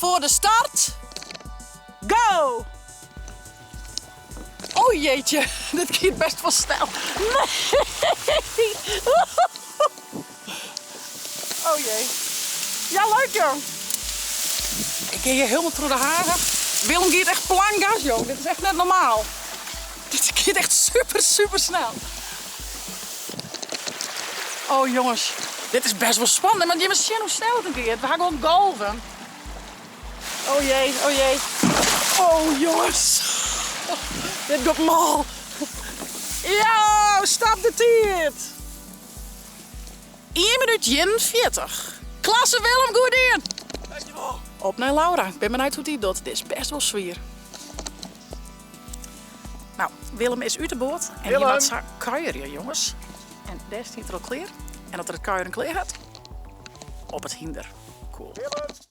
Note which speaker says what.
Speaker 1: Voor de start. Go! Oh jeetje, dit giet best wol snel. Nee! Oh jee. Ja, leuk jong. Ik gean hjir hielendal troch de hage. Willem giet echt plankgas jong. Dit is echt net normaal. Dit giet echt super, super snel. Oh jongens, dit is best wol spannend. Want jimme sjen hoe snel it giet. We ha gewoan golven. Oh jee, oh jee. Oh jongens. Dit giet mâl. Ja, stop de tiid. 1 minuut 41. Klasse Willem, goed dien.
Speaker 2: Dankjewel.
Speaker 1: Op nei Laura. Ik bin benijd hoe't dy it docht. Dit is best wol swier. Nou, Willem is út de boat en hy
Speaker 2: Willem.
Speaker 1: moat sa kuierje, jonges. En dêr stiet er al klear. En as er it kuieren klear hat, op it hynder. Cool.
Speaker 2: Willem.